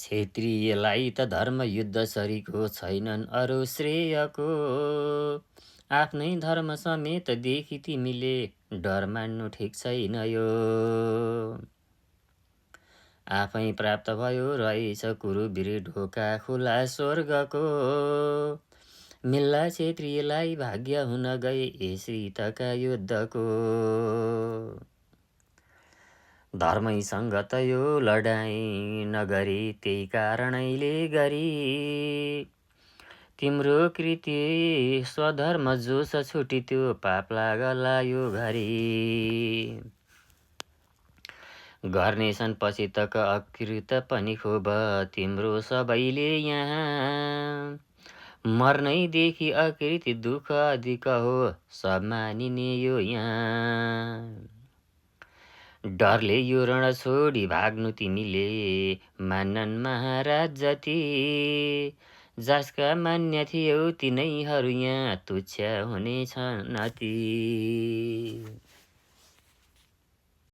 क्षेत्रीयलाई त धर्मयुद्ध सरीको छैनन् अरू श्रेयको। आफ्नै धर्म समेत देखि तिमीले डर मान्नु ठिक छैन यो। आफै प्राप्त भयो रहेछ कुरुवीर ढोका खुला स्वर्गको। मिल्ला क्षेत्रीयलाई भाग्य हुन गए यस रीतका युद्धको। धर्मैसँग त यो लडाईँ नगरी त्यही कारणैले गरी। तिम्रो कृति स्वधर्म जोस छुटी त्यो पाप लागला यो घरी। गर्नेछन् पछि तक अकृत पनि खोब तिम्रो सबैले यहाँ। मर्नैदेखि अकृति दुःख अधिक हो सब मानिने यो यहाँ। डरले यो रण छोडी भाग्नु तिमीले मान्नन् महाराज जति। जसका मान्य थियौ तिनैहरू यहाँ तुच्छ हुनेछन् अति।